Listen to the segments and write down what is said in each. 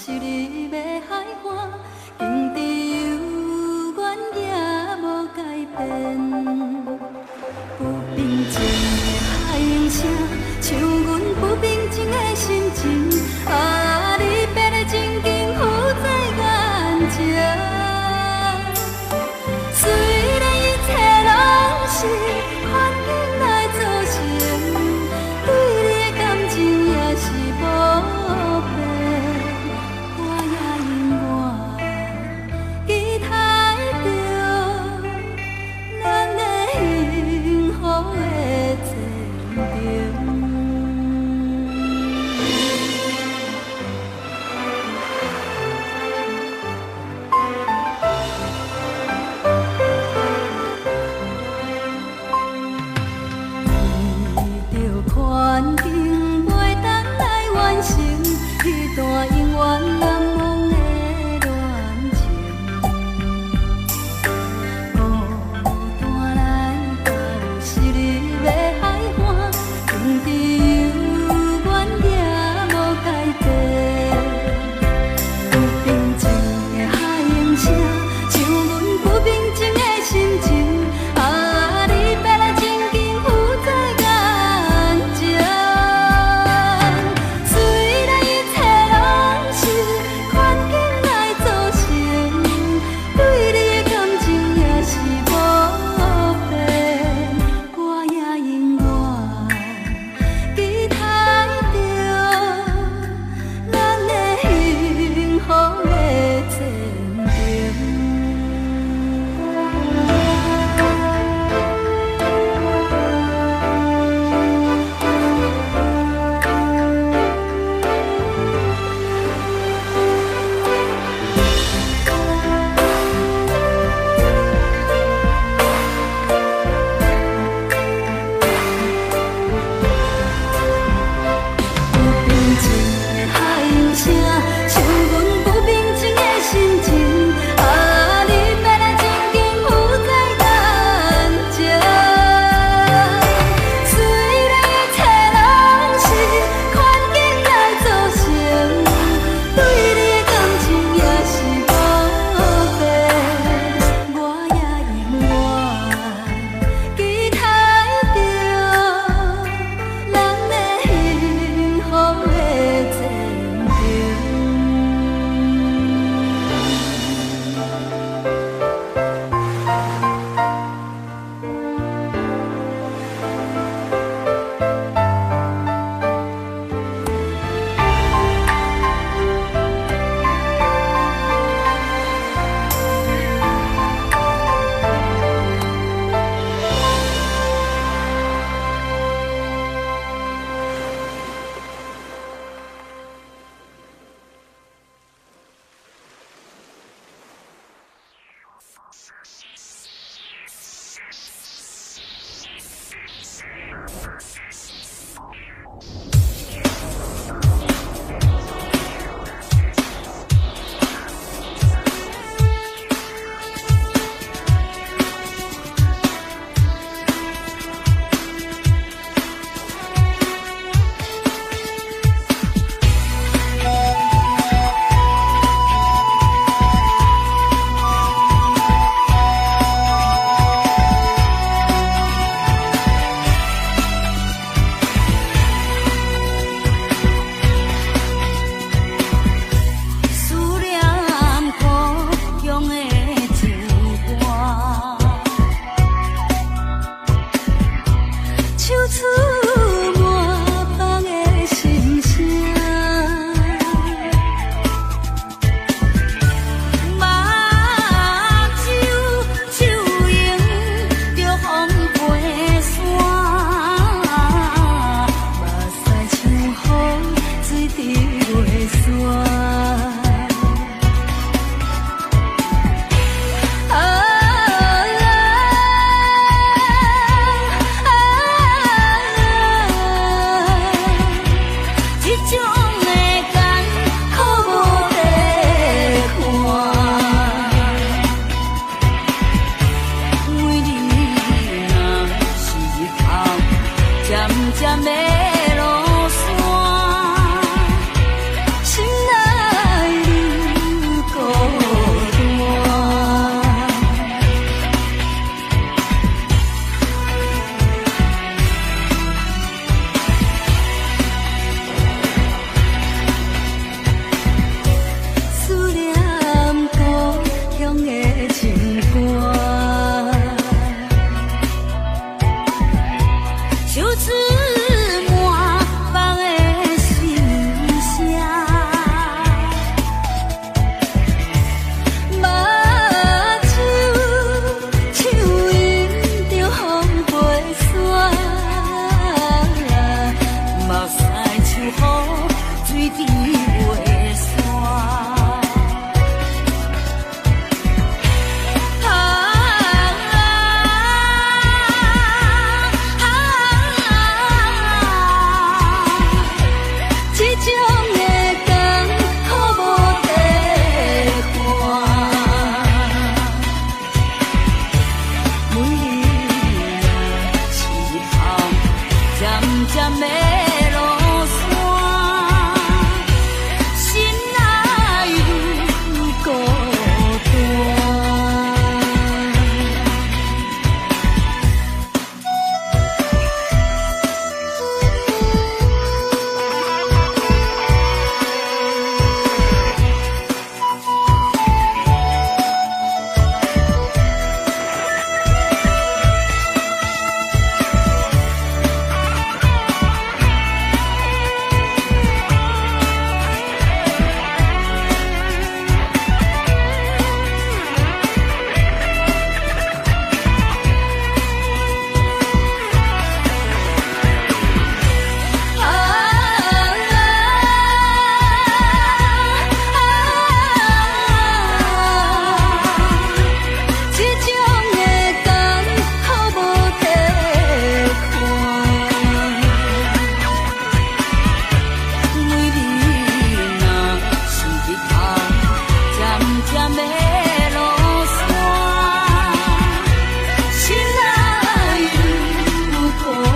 昔日的海岸，情字犹原也無改變。不平靜的海湧聲，像阮不平靜的心情。啊，離別的情景浮在眼前。雖然一切攏是環境來造成，對你的感情也是無變，我也永遠期待著咱的幸福的前程。为著環境袂當來完成彼段永遠難忘的戀情，孤單來到昔日的海岸，情字猶原也無改變。不平靜的海湧聲，像阮不平靜的心情。啊，離別的情景浮在眼前。雖然一切攏是環境來造成，對你的感情也是無變，我也永遠期待著咱的幸福的前程。不平靜的海湧聲，像阮不平靜的心情。啊，離別的情景浮在眼前。雖然一切攏是環境來造成，對你的感情也是無變，我也永遠期待著咱的幸福的前程。店的路线。心内有孤單。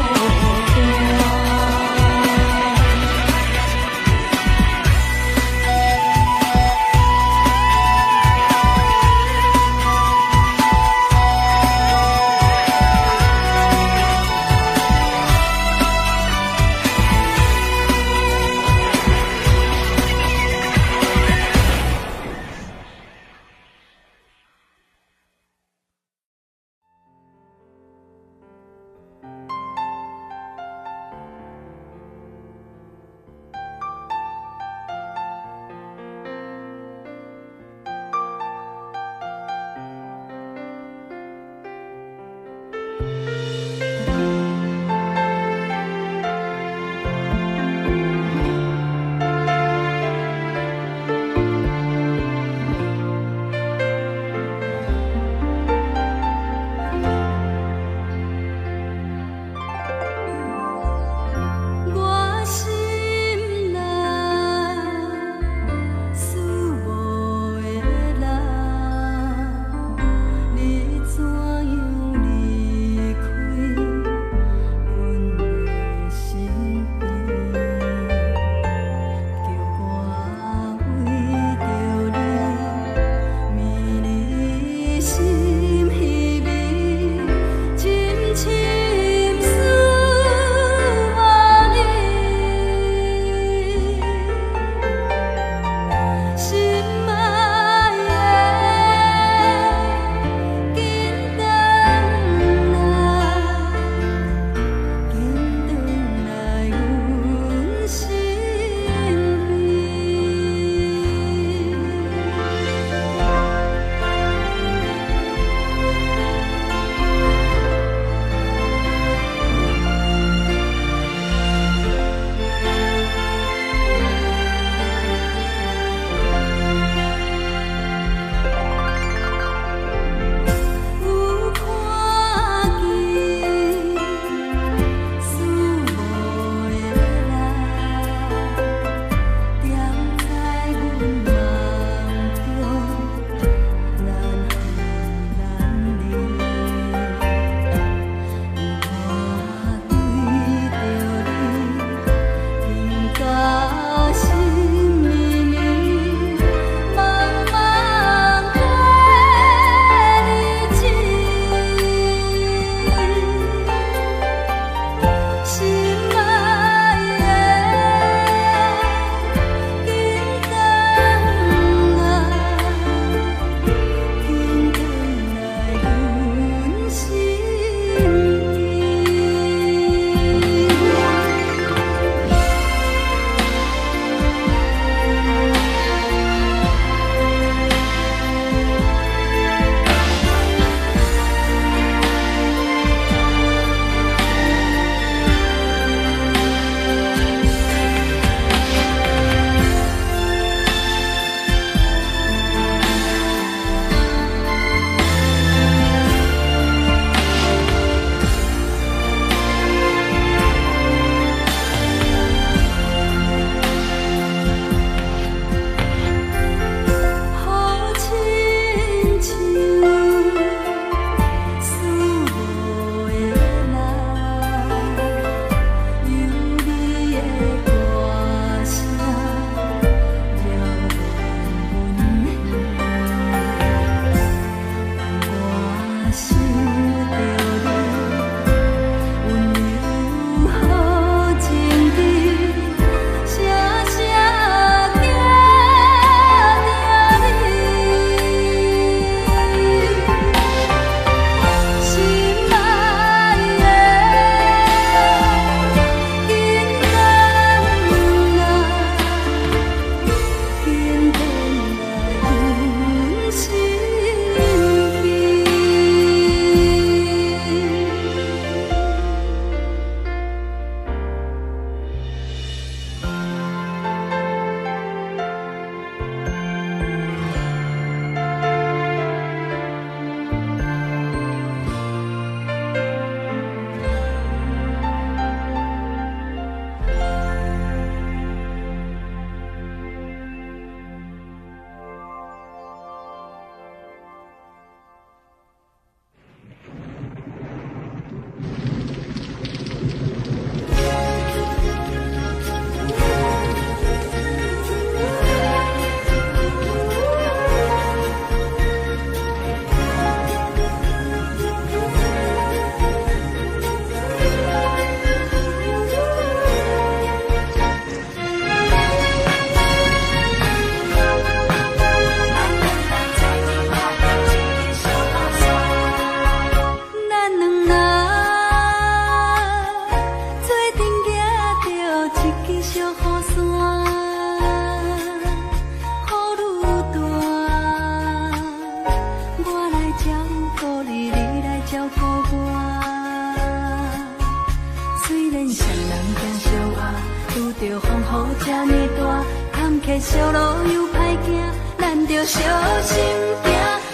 小路又歹行，咱著相心行。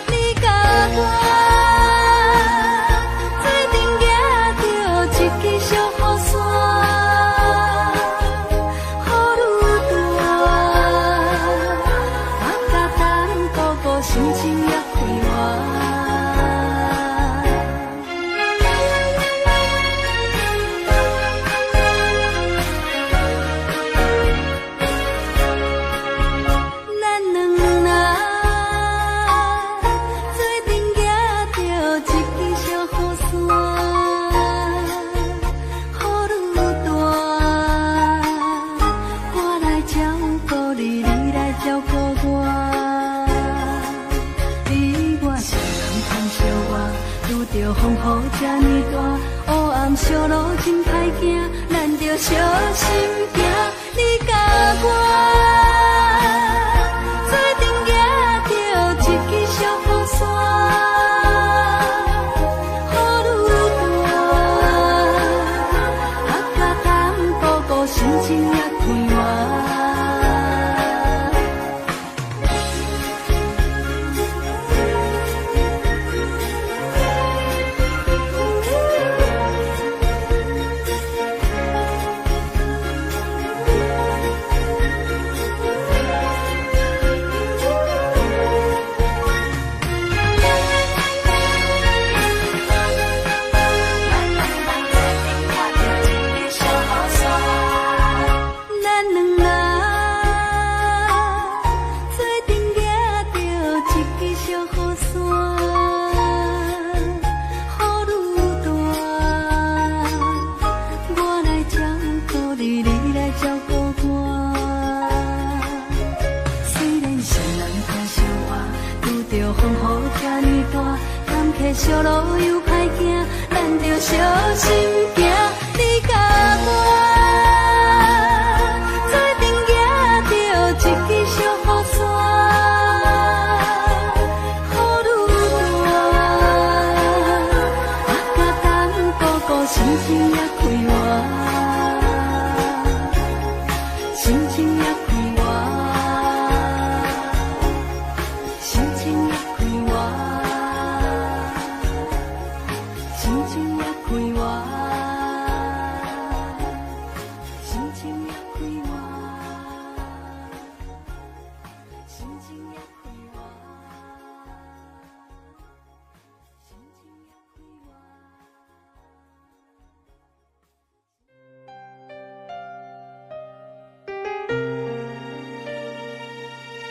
你佮我做阵行著一支小雨伞，雨愈大，目甲胆顾顾，心情也快活。咱兩人做陣行著一支小雨傘，雨愈大，我來照顧你，你來照顧我。你我相牽相活，拄著風雨這呢大，烏暗小路真歹行，咱著相心行。你佮我做陣行著一支小雨傘，雨愈大，目甲胆顧顧，心情也快活。咱兩人做陣行著一支小雨傘，雨愈大，我來照顧你，你來照顧我。雖然雙人牽相活，拄著風雨這呢大，坎坷小路又歹行，咱著相心行。你佮我做陣行著一支小雨傘，雨愈大，目甲膽顧顧，心情也快活，心情也快活，心情也快活，心情也快活，心情也快活，心情也快活，心情也快活。8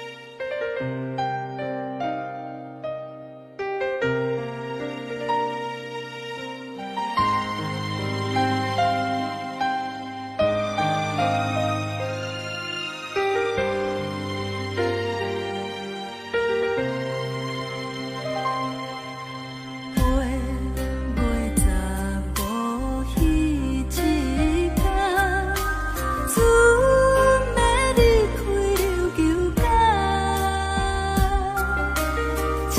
月15彼一天，准欲离開琉球港，只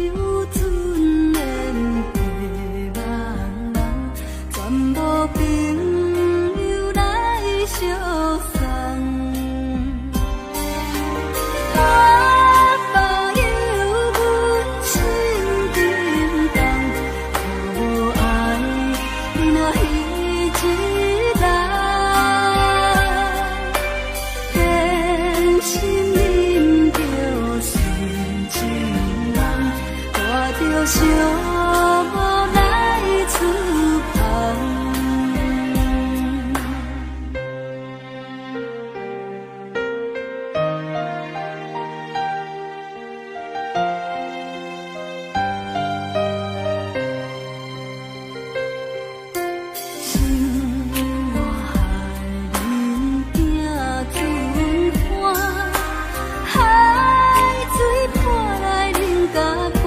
有陣緣白茫茫，全無朋友來相送。我目猶阮心沉重，無愛你若彼一人，天心忍著心情人，帶著寂寞來出航。生活害恁囝阵欢，海水破來恁家肝。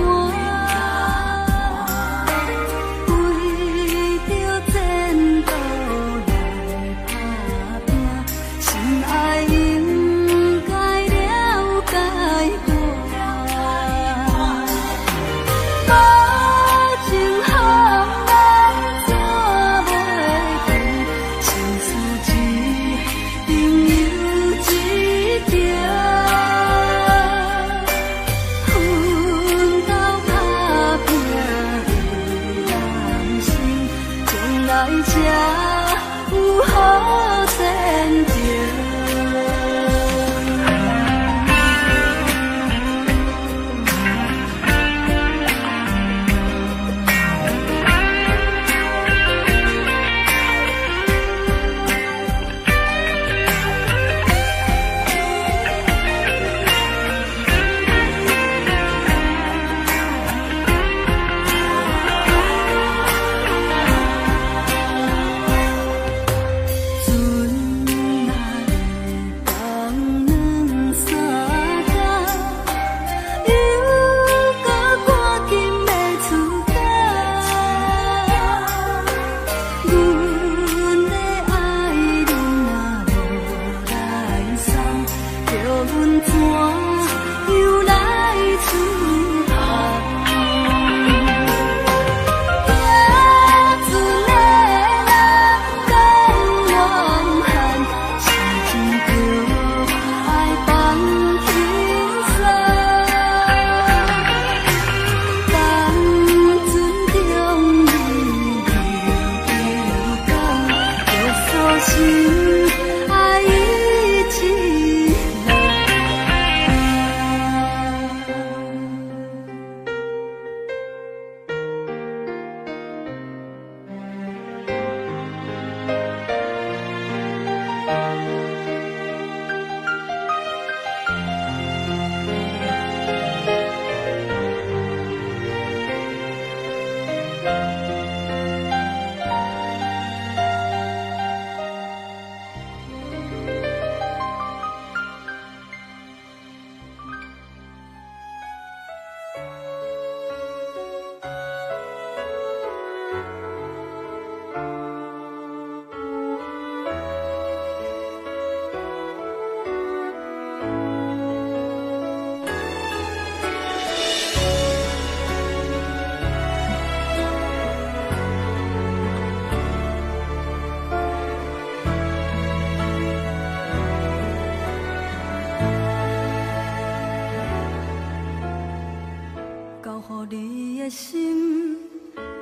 你的心，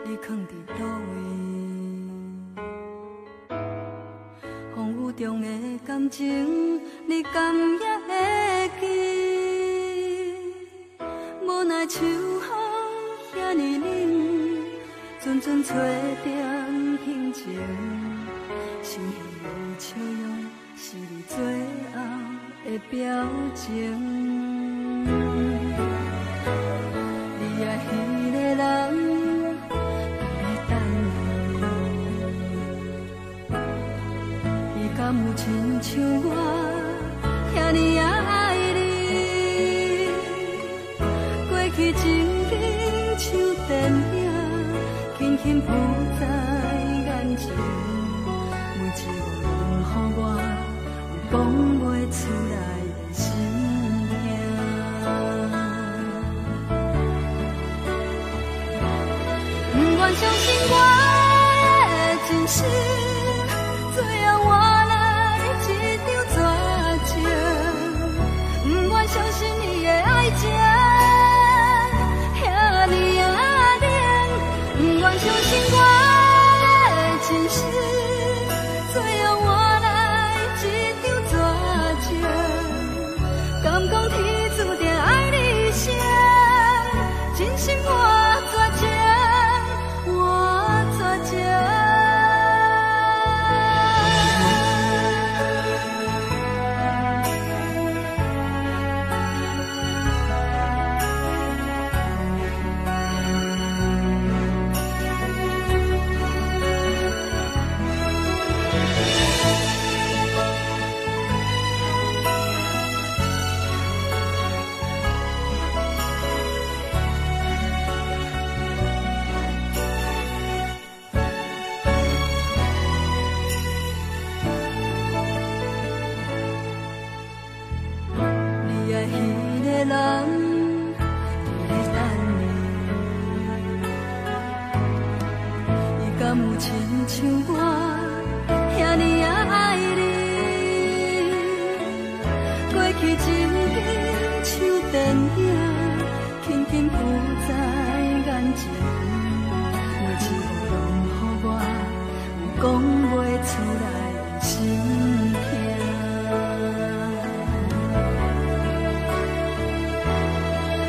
你囥佇佗位？風雨中的感情，你敢也會記？無奈秋風遐爾冷，陣陣吹點彼情，深彼的笑容是你最後的表情。你愛彼个人佇咧等你，伊敢有親像我遐爾仔愛你？過去情景像電影，輕輕浮在眼前，每一幕拢予我有講袂出來的心痛。不願相信我的真心，最後換來一場絕情。不願相信伊的愛情遐爾仔冷，不願相信我的真心，最後換來一場絕情。敢講天注定愛你誰，真心換絕情，換絕情。你愛彼个人佇咧等你，伊敢有親像我遐爾仔愛你？過去情景像電影，輕輕浮在眼前，每一幕攏予我有講袂出來的心痛。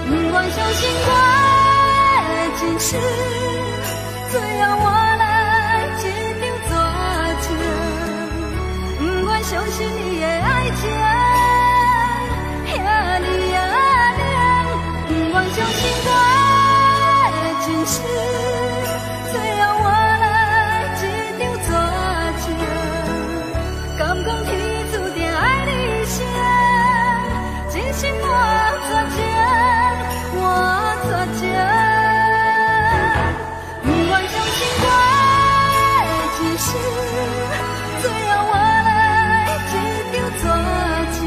不願相信我的真心，最後換來一場絕情。不願相信伊的愛情遐爾仔冷，不願相信我的真心，最後換來一場絕情。敢講天注定愛你誰，真心換絕情，換絕情。不願相信我的真心，最後換來一場絕情。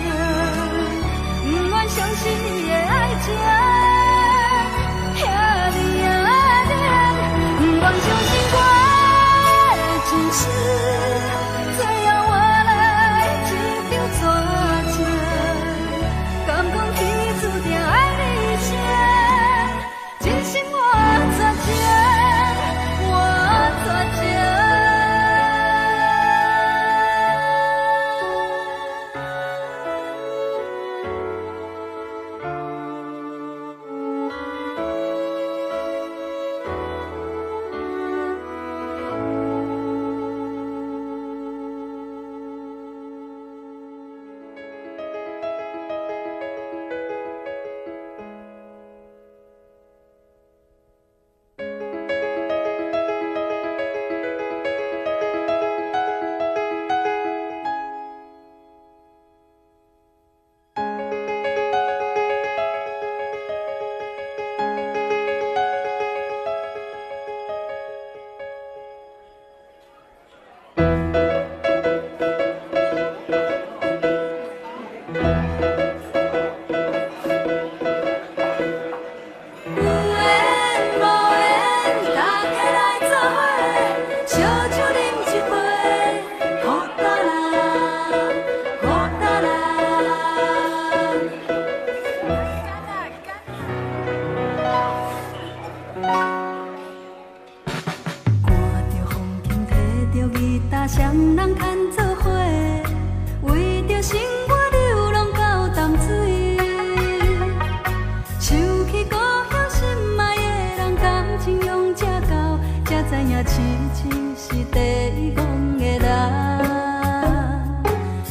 痴情是第一戆的人。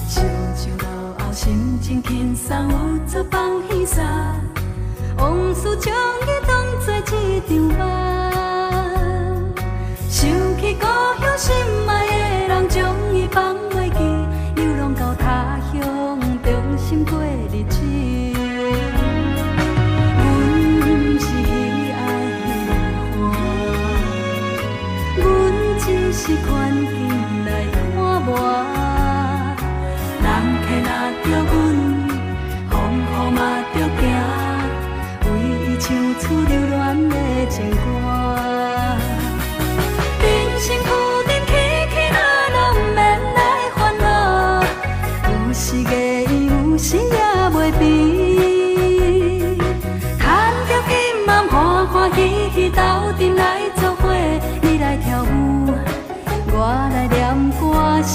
烧酒了后，心情輕鬆，有做放彼衫，往事將伊當作一場夢。想起故鄉心愛的人，將伊放袂記，流浪到他鄉，重新過日子。阮毋是彼愛彼歡，阮只是環境來看磨。人客若著阮，風雨嘛著行，為伊唱出留戀的情歌。人生浮沉起起落落，毋免來煩惱。有時會圓，有時也袂平。趁著今暗歡歡喜喜鬥陣來做伙，你來跳舞，我來念歌詞。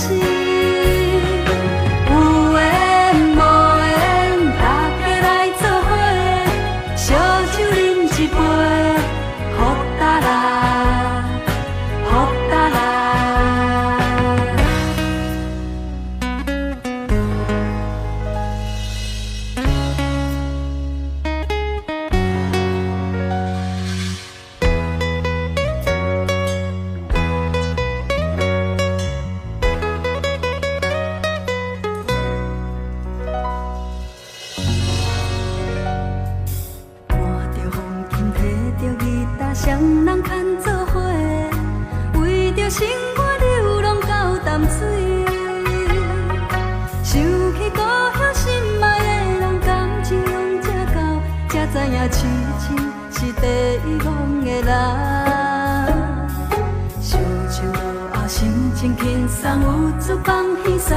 有緣無緣，大家來做伙，燒酒啉一杯，予焦啦，予焦啦。看著風景，提著吉他，雙人牽做伙，為著生活流浪到淡水。想起故鄉心愛的人，感情用這厚，才知影痴情是第一戆的人。燒酒了後，心情輕鬆，有做放彼衫，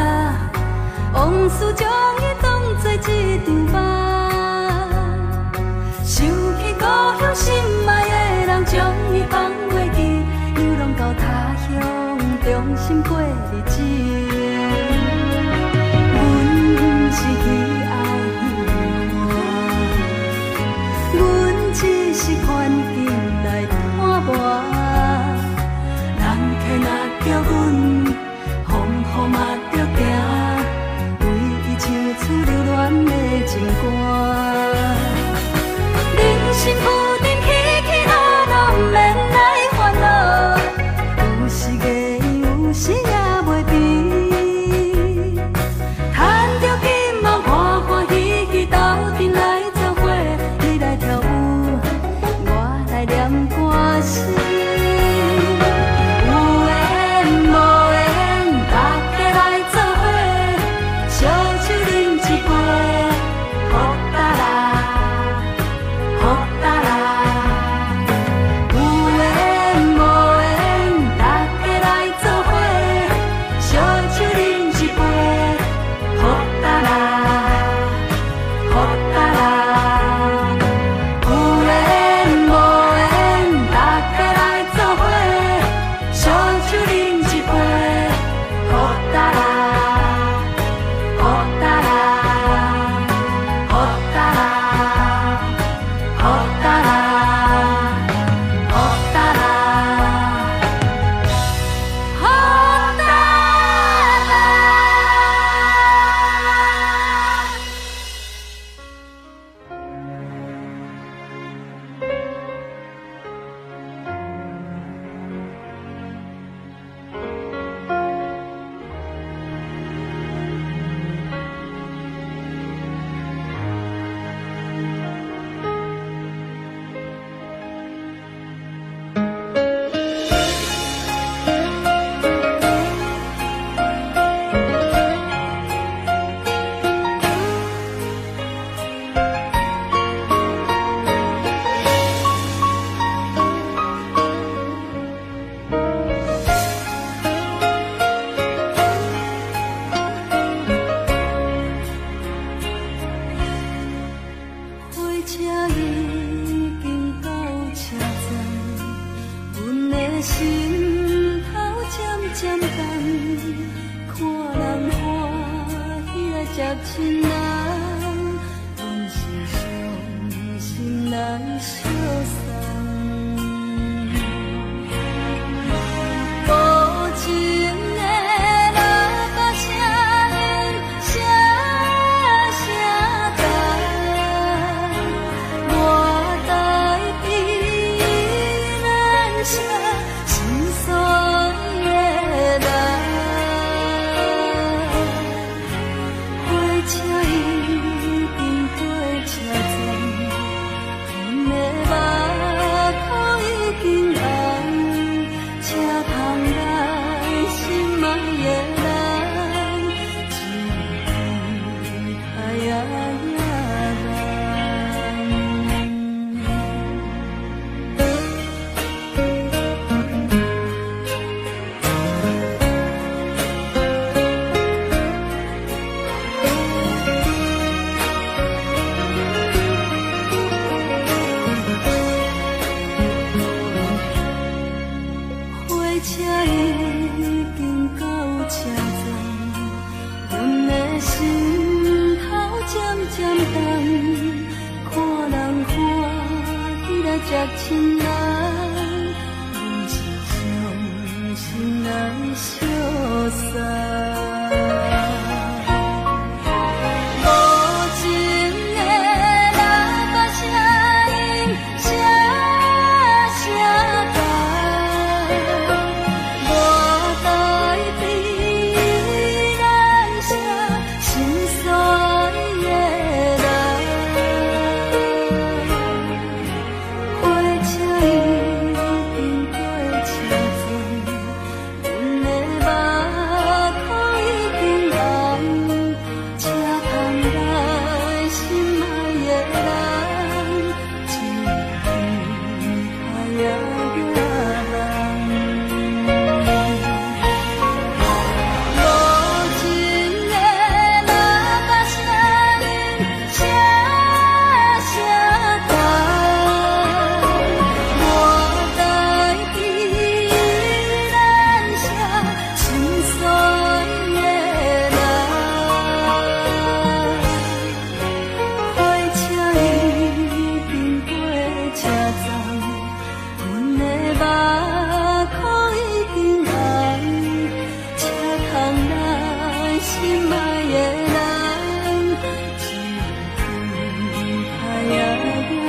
往事將伊當作一場夢。想起故鄉心愛的人，將伊放袂記，流浪到他鄉，重新過日子。阮毋是彼愛彼歡，阮只是環境來看磨。人客若著阮，風雨嘛著行，為伊唱出留戀的情歌。人生浮沉起起落落，毋免來煩惱。有時會圓，有時也袂平。趁著今暗歡歡喜喜鬥陣來做伙，你來跳舞，我來念歌詞。有緣無緣，大家來做伙，燒酒啉一杯，予焦啦，予焦啦。有緣無緣，大家來做伙，燒酒啉一杯，予焦啦，予焦啦。有緣無緣，大家來做伙，燒酒啉一杯，予焦啦，予焦啦，予焦啦，予焦啦，予焦啦，予焦啦。火車已經到車站，阮的心頭漸漸重，看人歡喜來接親人，阮是傷心來相送。接親人，阮是傷心來相送。無情的喇叭聲音，聲聲重，無代比咱寫心酸的人。火車已經過車站，阮的目眶已經紅，車窗內心愛的人，一離開也望。無情的喇叭聲音，聲聲重，無代比咱寫心酸的人。火車已經過車站，阮的目眶已經紅，車窗內心愛的人，一離開也望。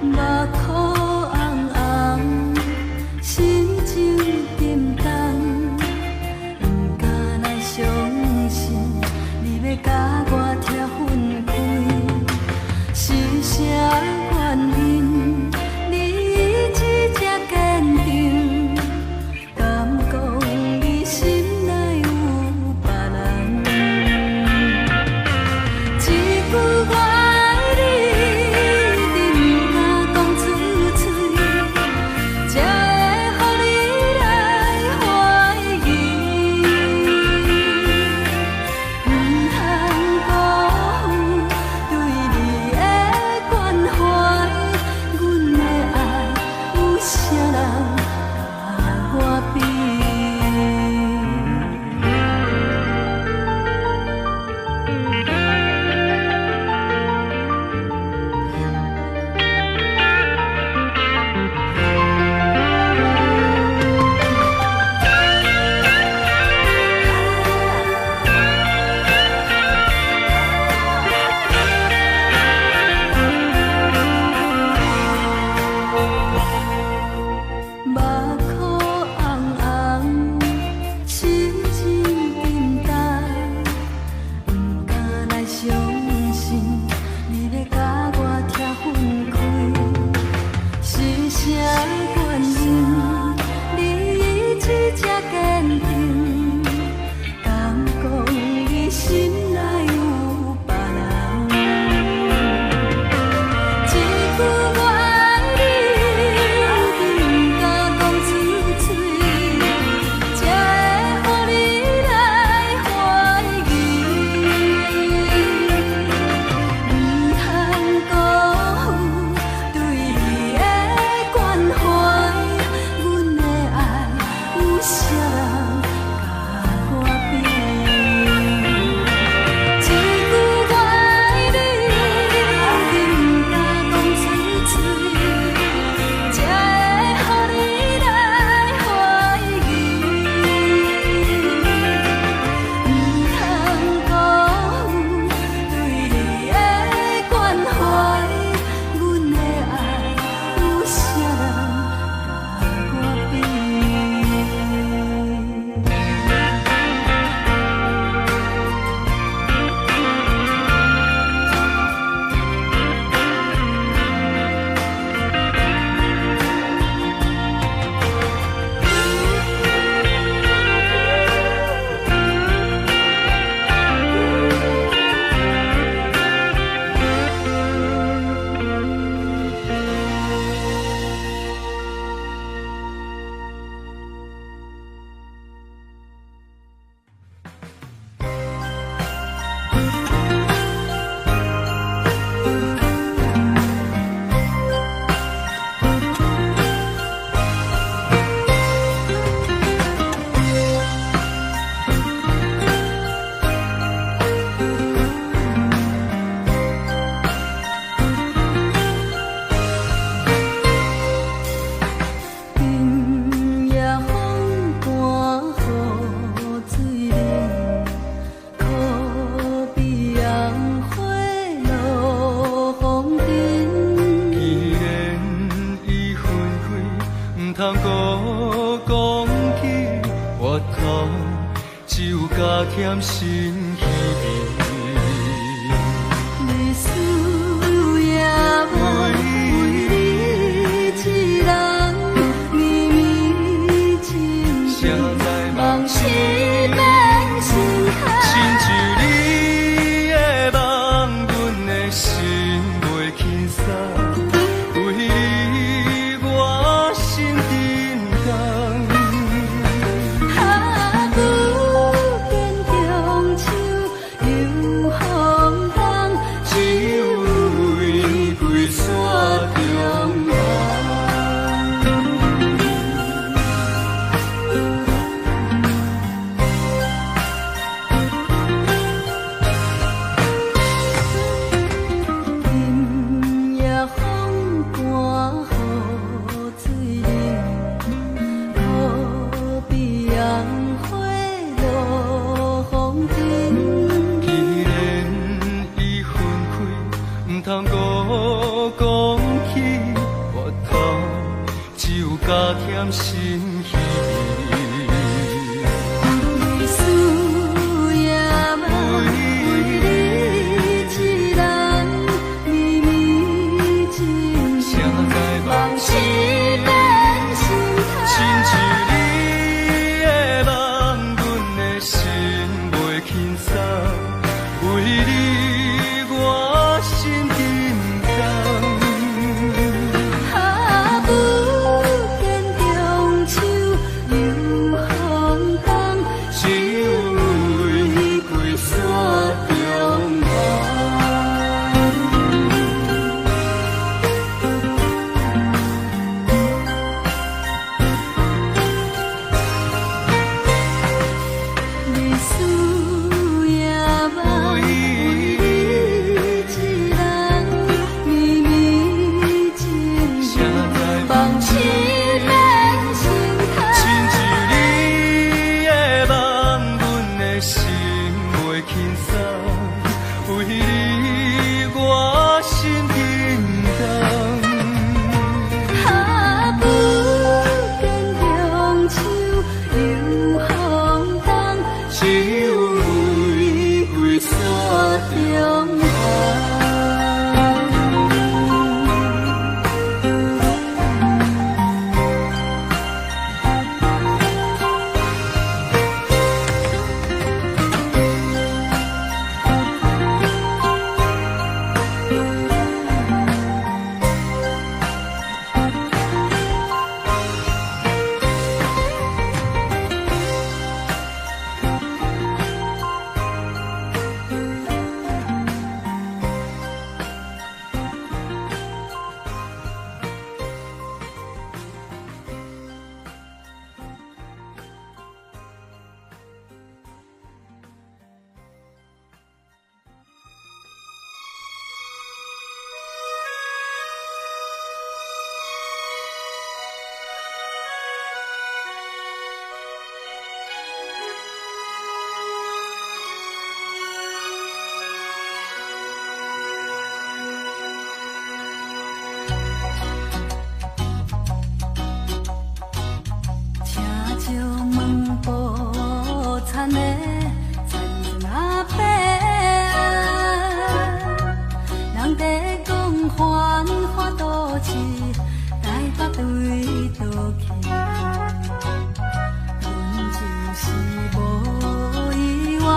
目眶紅紅，心情沉重，毋敢來相信你欲共我拆分開，是啥原因？你一直這堅定，敢講你心內有別人？一句我愛你，你毋敢講出嘴，才會予你來懷疑。毋通辜負對你的關懷，阮的愛有啥人共我比？原因，你意志這堅定，敢講你心內有別人？一句我愛你，毋敢講出嘴，才會予你來懷疑。毋通辜負對你的關懷，阮的愛有啥人共我比？一句我愛你，毋敢講出嘴，才會予你來懷疑。毋通辜負對你的關懷，阮的愛有啥人共我比？今夜風乾雨水冷，可比紅花落紅塵。既然已分開，毋通閣講起，回頭只有加添心稀微。日思夜夢，為你一人，绵綿情誰在夢夢是變心親像空。你的夢，阮的心袂輕鬆。為你我心沉重。啊，不見中秋又風冬，只有為歸雪中人。今夜風乾雨水冷，可比紅花落紅塵。既然已分開，毋通閣講起，回頭只有加添心稀微。日思夜夢，為你一人，绵綿情誰在夢夢是變心親像空。你的夢，阮的心袂輕鬆。為你我心沉重。啊，不見中秋又去。阮就是無意外，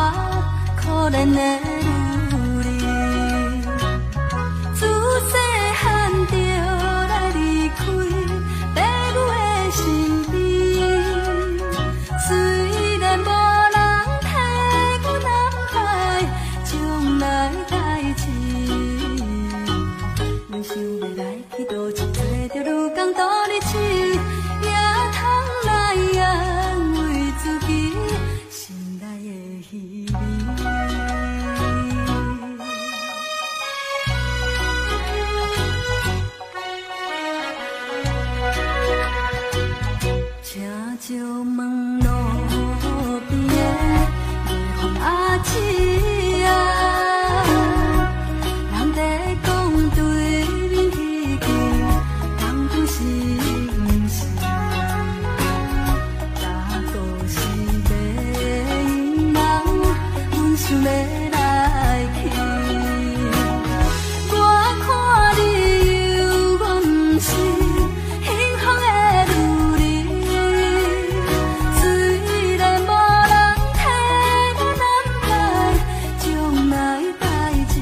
可憐的女兒，自細漢就來離開爸母的身邊。雖然無人替阮安排將來代誌，阮想欲來去佗一做著女工度日子，也通來安慰自己心內的稀微。請石門路邊的卖番仔姊啊，人咧講對面彼間工廠是毋是？哪個是袂用人，阮想欲來去。我看你猶原毋是幸福的女兒，雖然無人替阮安排將來代誌，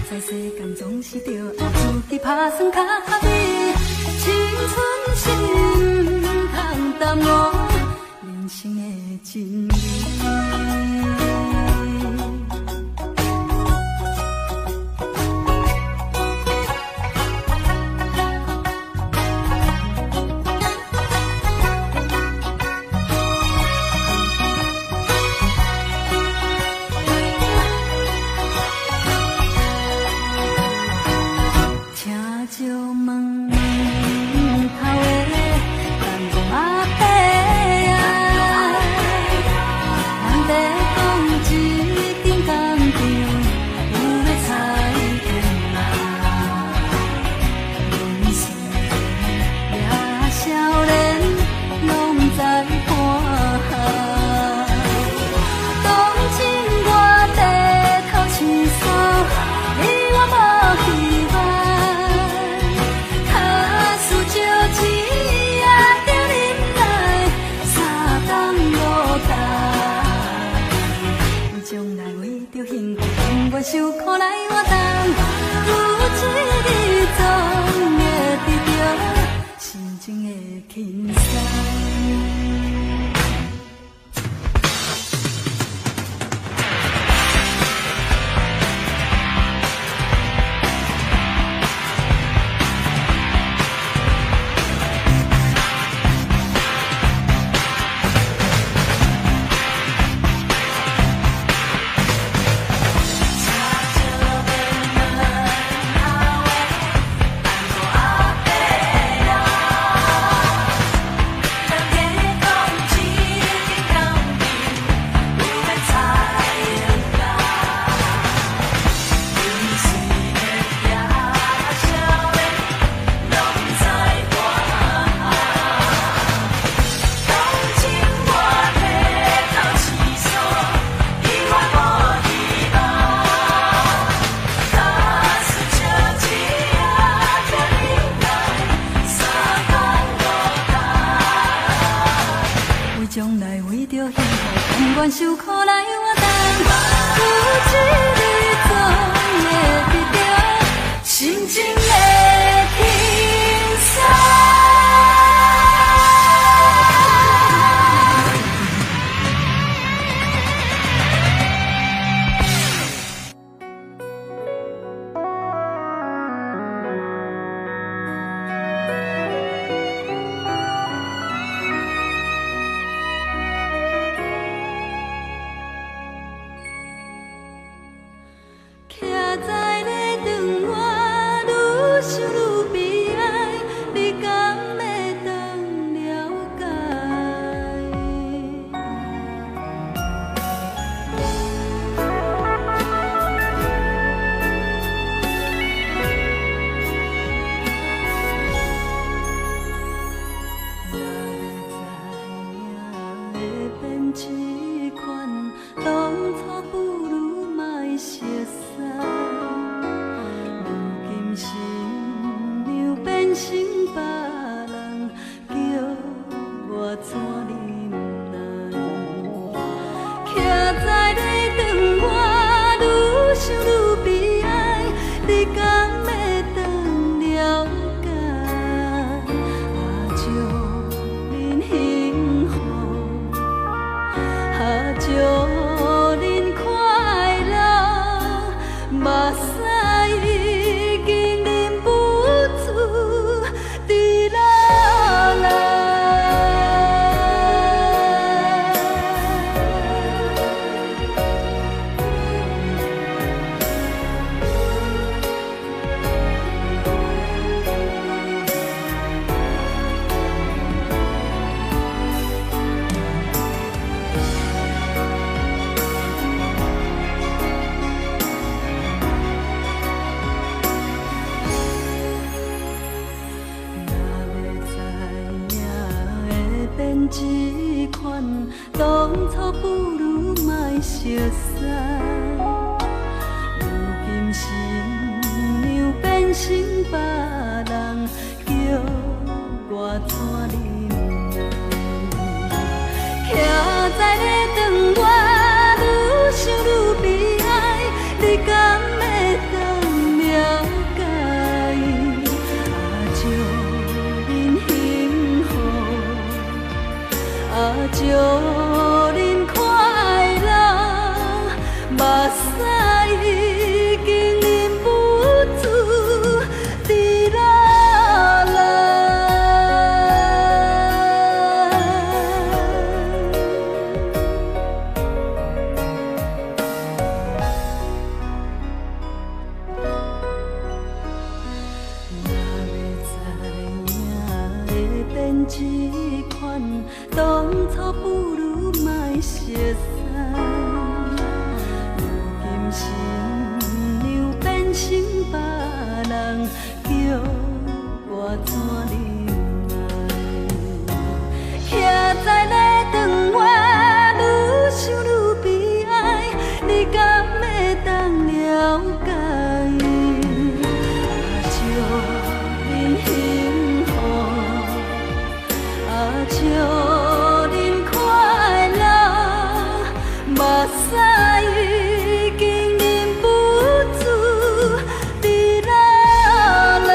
在世間總是著愛自己拍算較合理，青春是毋通耽誤人生的真理。請石門門口的辦公阿伯啊，人咧講這間工廠有欲裁員啊，阮是个少年，攏知半项。當今我低頭穿衫，你我無希望。跤輸石錢也著忍耐，三冬五冬。為將來為著幸福，甘願受苦來活動。有一日總會得著心情的輕鬆。為將來為著幸福，甘願受苦來活動。有一日總會得著心情的輕鬆。這款，當初不如莫熟似。如今新娘變成別人，叫我怎忍耐？徛在咧等我，愈想愈悲哀，你敢會當了解？啊，祝恁幸福，啊，祝恁快樂，目屎已經忍不住直落來。若欲知影會變這款，當初不如莫熟似。如今新娘變成別人，叫我怎忍耐？徛在咧等我，愈想愈悲哀，你敢會當了解？啊，祝恁幸福，啊，祝恁快樂，目屎已經忍不住直落來。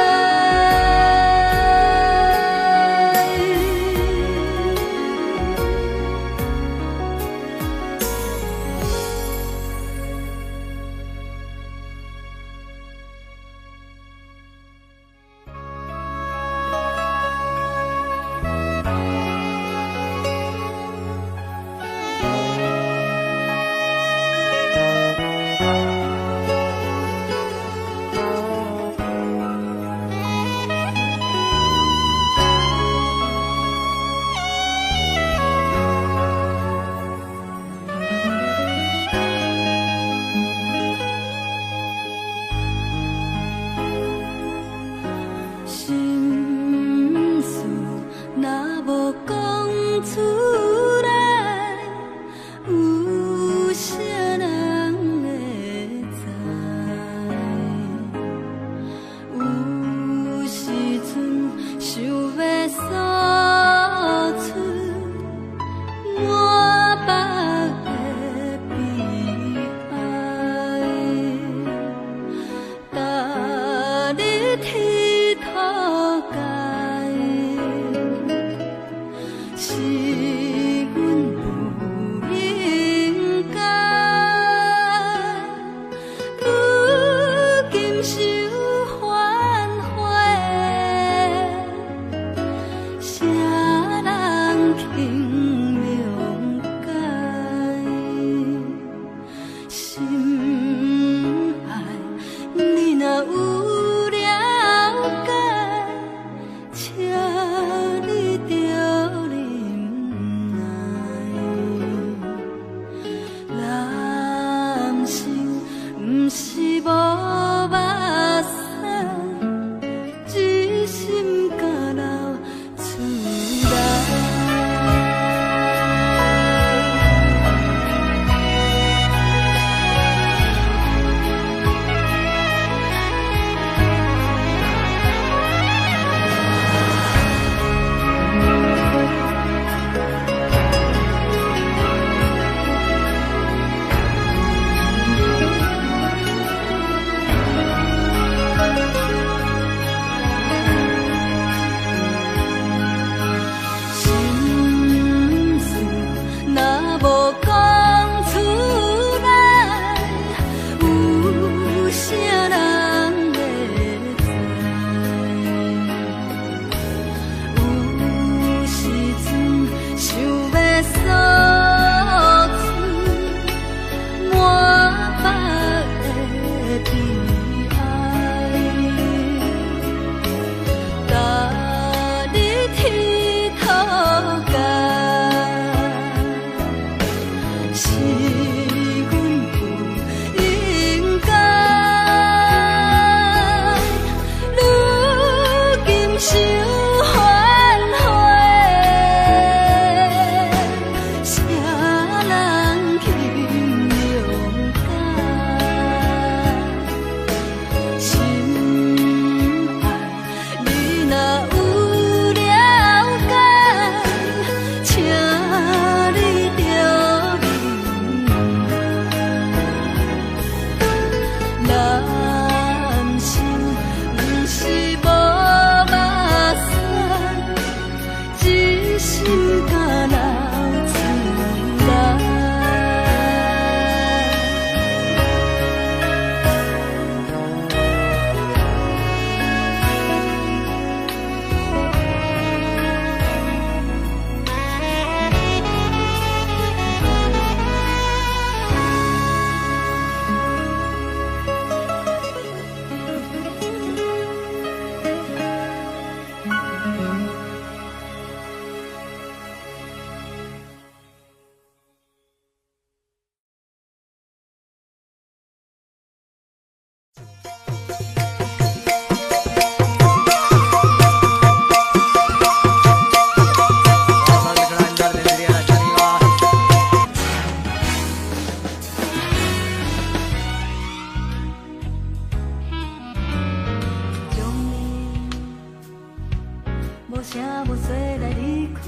無聲無息來離開，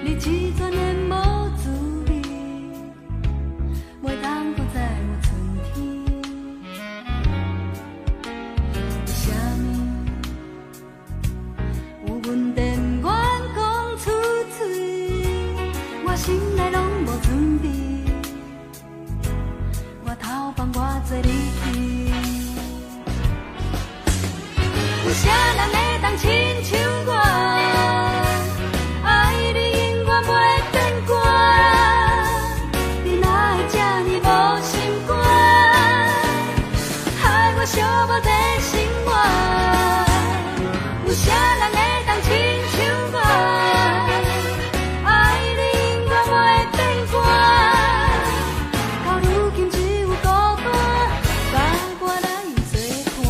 你這陣的無滋味，袂當閣再有春天。為啥物有問題毋願講出嘴？我心內攏無準備，我頭放偌濟離去。有啥人會當親像我，愛你永遠袂變卦？你哪會這呢無心肝，害我寂寞的生活？有啥人會當親像我，愛你永遠袂變卦？到如今只有孤單，佮我來作伴。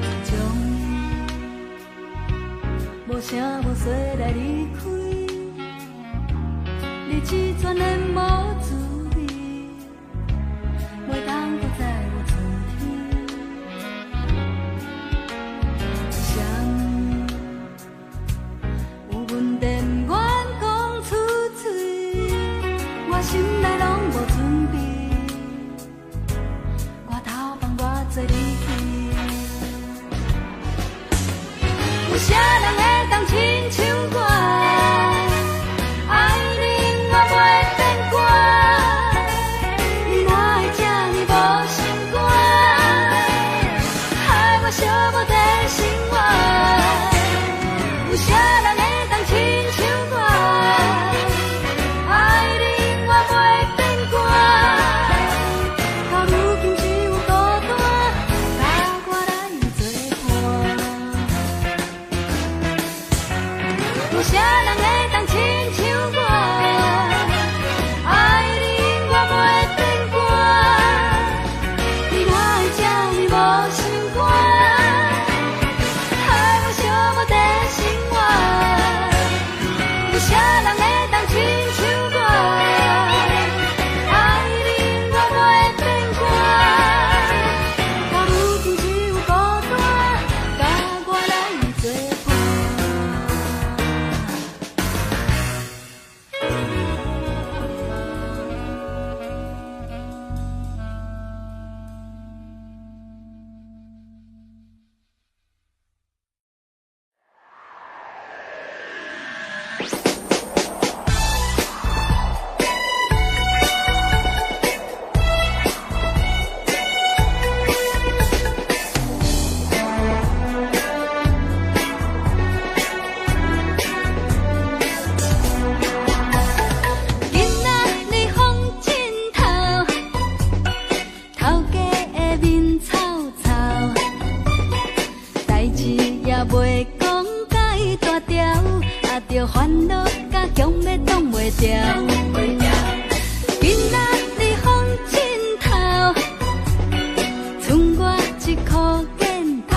這種無聲無息來離開，日子全然無滋味，袂當閣再有春天。為啥物有問題毋願講出嘴？我心內攏無準備，我頭放偌濟離去。有啥人會當親像我，愛你永遠袂變卦？你哪會這呢無心肝，害我寂寞的生活？有啥人會當親像我，愛你永遠袂變卦？到如今只有孤單，佮我來作伴。有啥人會當親像我，愛你永遠袂變卦？你哪會這呢無心肝，害我寂寞的生活？有啥人會當親像我，愛你永遠袂變卦？到如今只有孤單，佮我來作伴。今仔日風真透，頭家的面臭臭，代誌也袂講甲伊大條，啊著煩惱甲強欲擋袂牢。今仔日風真透，剩我一箍見頭，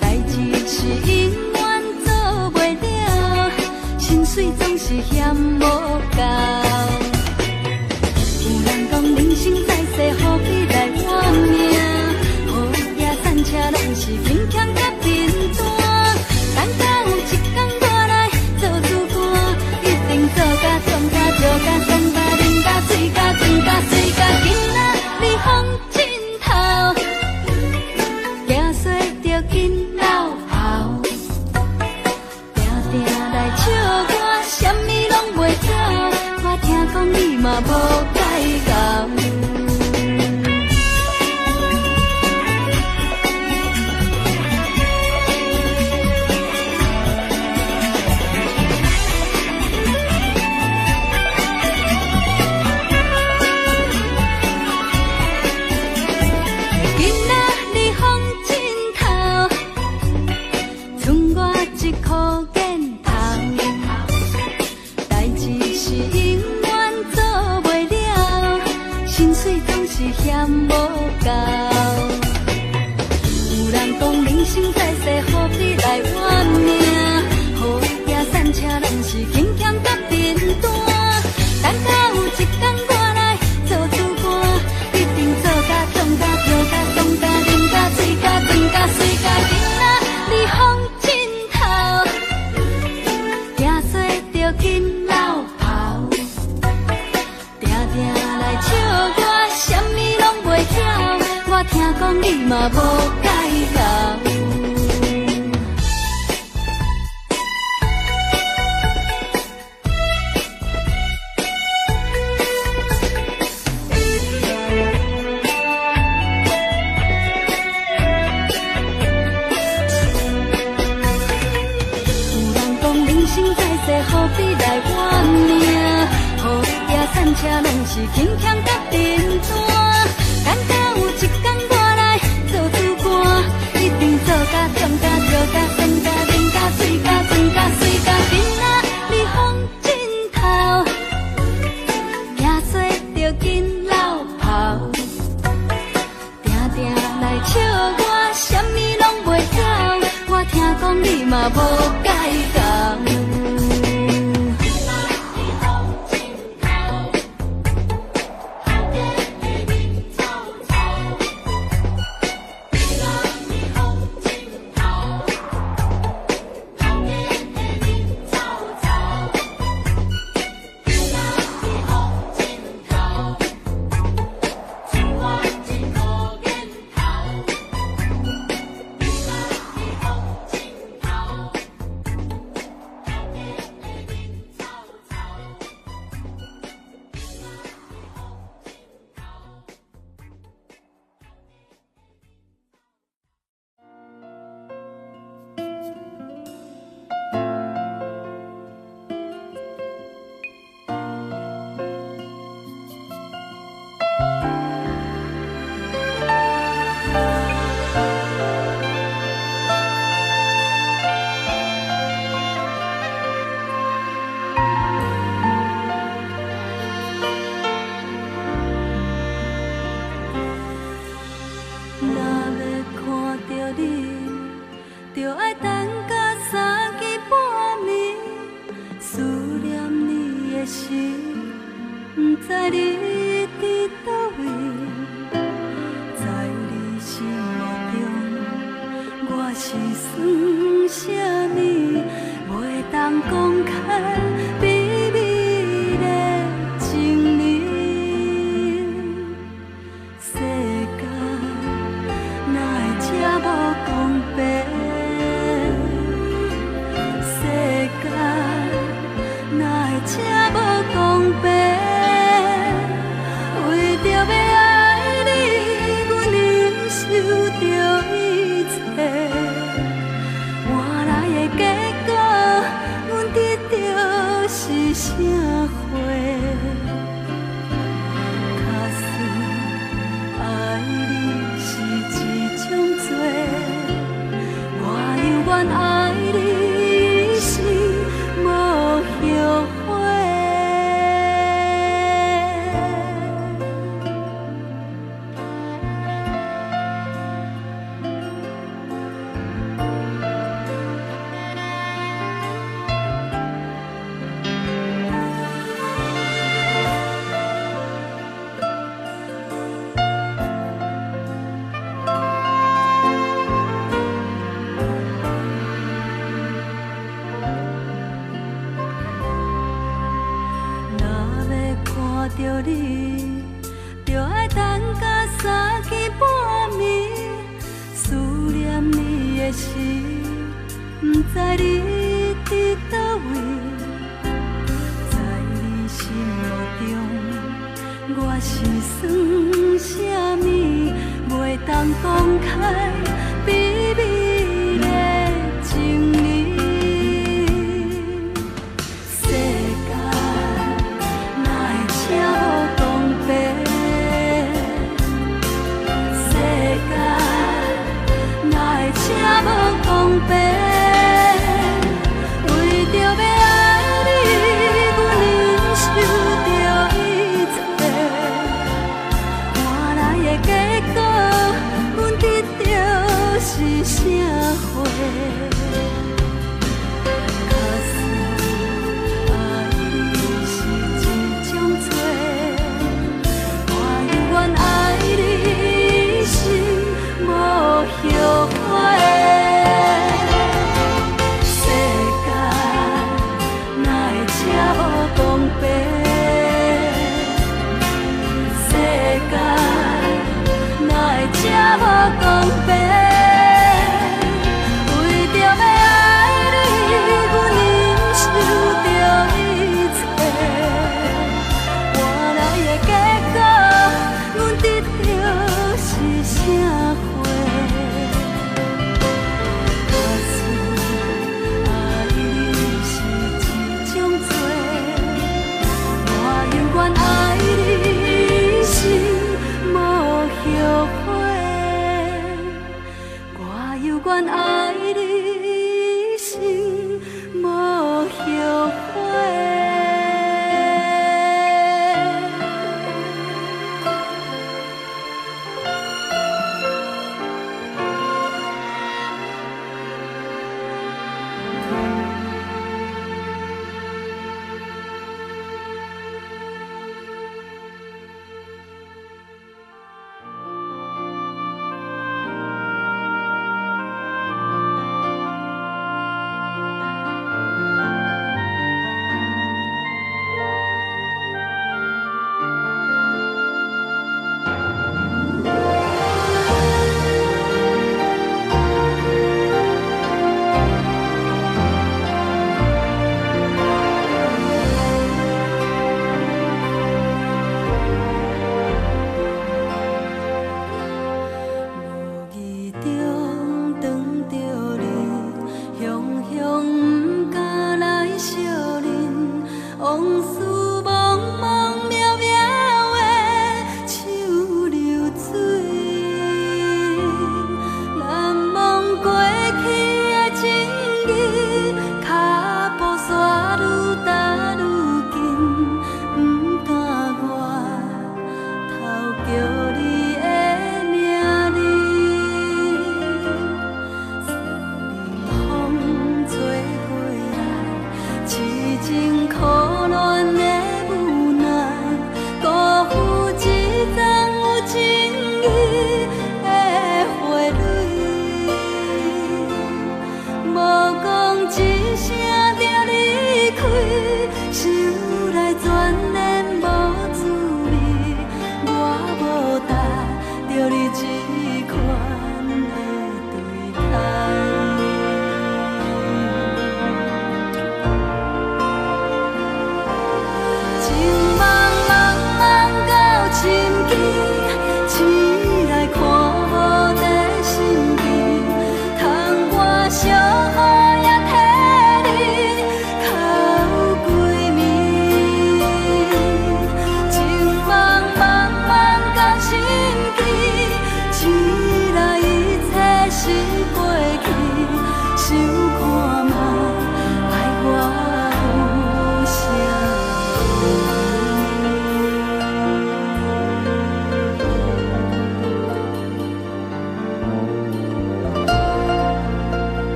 代誌是永遠做袂了，薪水總是嫌無夠。有人講人生在世何必來玩命？好野散車攏是勤儉佮貧惰。等到有一天我來做主管，一定做甲中甲著甲爽甲啉甲醉甲醉甲水甲。今仔日風真透，行踅著緊落後，定定來笑我，啥物攏袂做。我聽講你嘛無介𠢕。車攏是輕巧佮貧單。等到有一天我來做主官，一定做甲痛甲跳甲爽甲啉甲醉甲醉甲水甲囡仔你風枕頭，行踅著緊落跑，定定來笑我，啥物攏袂曉。我聽講你嘛無介敖。有人講人生在世，何必來怨命？好野散車攏是輕巧佮貧單。等到有一天我來做主官，一定做甲痛甲跳甲爽甲啉甲醉甲醉甲水甲囡仔你風枕頭，行踅著緊落跑，定定來笑我，啥物攏袂曉。我聽講你嘛無介敖。若欲看著你，就愛等到三更半暝，思念你的時，毋知你佇佗位，在你心目中，我是算啥物？袂當公開秘密的情理。世間哪會這無公平？世間哪會這無公平？為著欲愛你，阮忍受著一切，換來的結果，阮得著是啥貨？假使愛你是一種罪，我猶原愛你一生無後悔。若欲看著你，就愛等到三更半暝，思念你的時，毋知你佇佗位，在你心目中，我是算啥物？袂當公開秘密的情理。世間哪會這無公平？世間哪會這無公平？為著欲愛你，阮忍受著一切，換來的結果，阮得著往事茫茫渺渺的像流水，難忘過去的情誼，跤步煞愈踏愈緊，毋敢回頭叫你的名字。山林風吹過來，痴情苦戀的。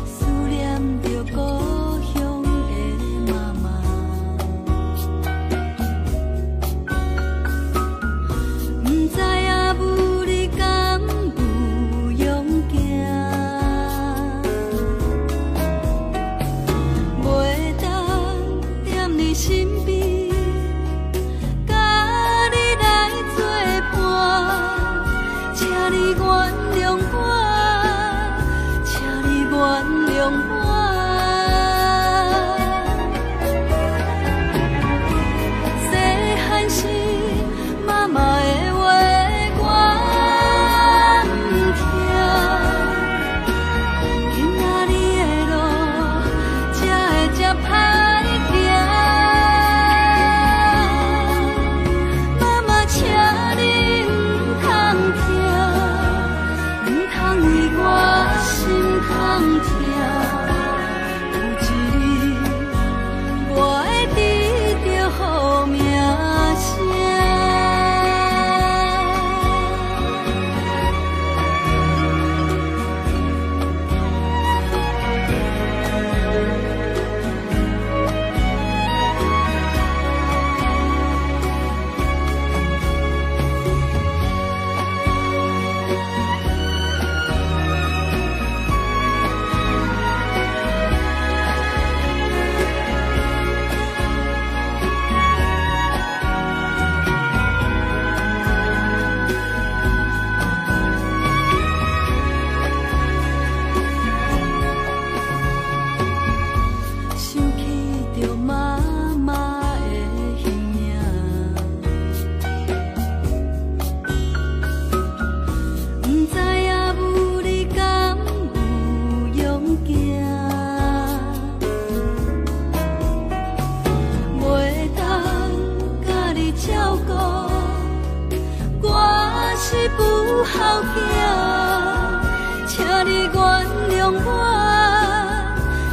思念著故鄉的媽媽，毋知阿母你敢有勇行？袂當踮你身邊，佮你來做伴，請你原諒我，請你原諒我。細漢時，媽媽的話我毋聽，今仔日的路才會這歹行。媽媽，請你毋通疼，毋通為我心通疼。有一日，我會得著好名聲。想起著媽媽的形影，毋知阿母你敢有勇行？袂當佮你照顧，我是不孝囝，請你原諒我。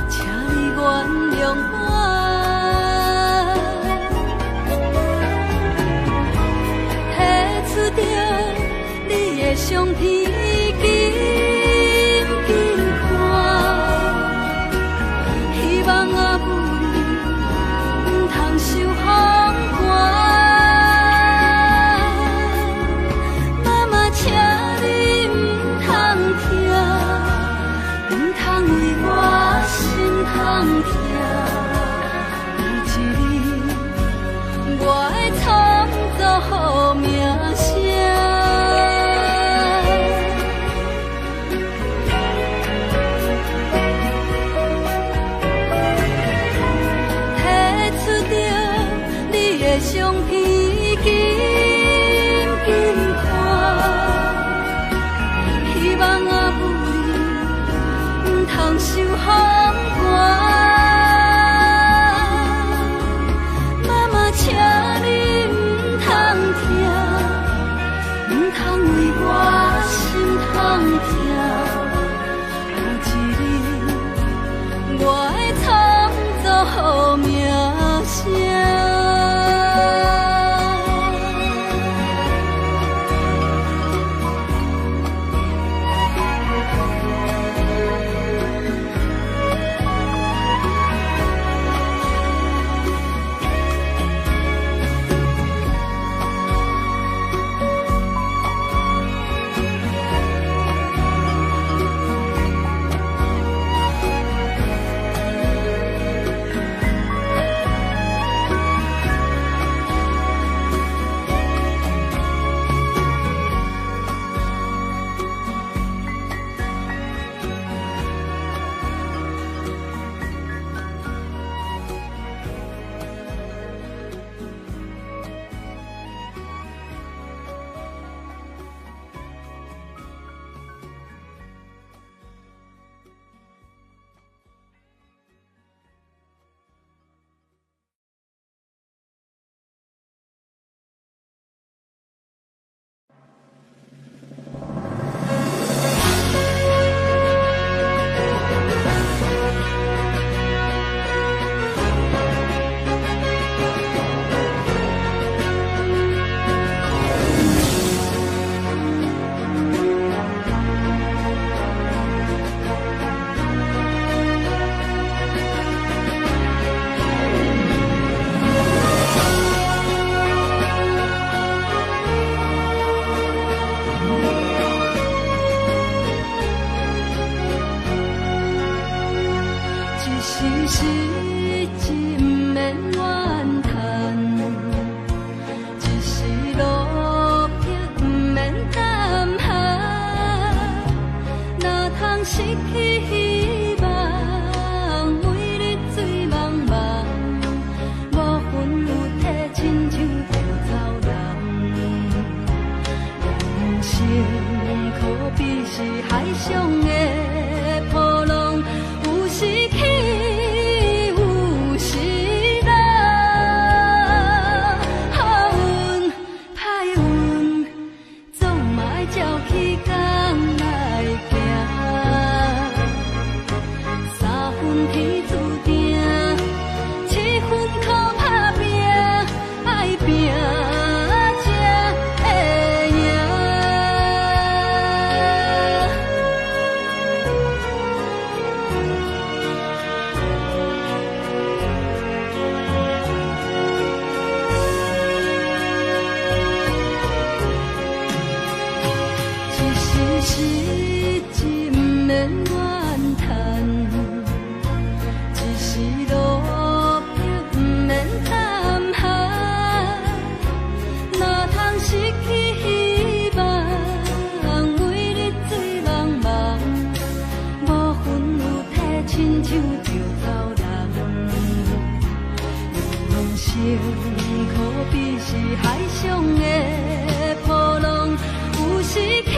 請你原諒我。提出著你的相片，緊緊看，希望阿母你毋通受風寒。媽媽，請你毋通疼，毋通為我心通疼。有一日，我會創造好名聲。時失志毋免怨嘆，一時落魄毋免膽寒。若通失去希望，每日醉茫茫，無魂有體，親像著走人。人生可比是海上的波浪，有時起，有時落。好運歹運，總嘛愛照起工來行。三分天注定，七分靠拍拚，愛拚才會贏。一時失志毋免怨嘆，一時落魄毋免膽寒。若通失去希望，每日醉茫茫，無魂有體，親像著走人。人生可比是海上的波浪，有時起，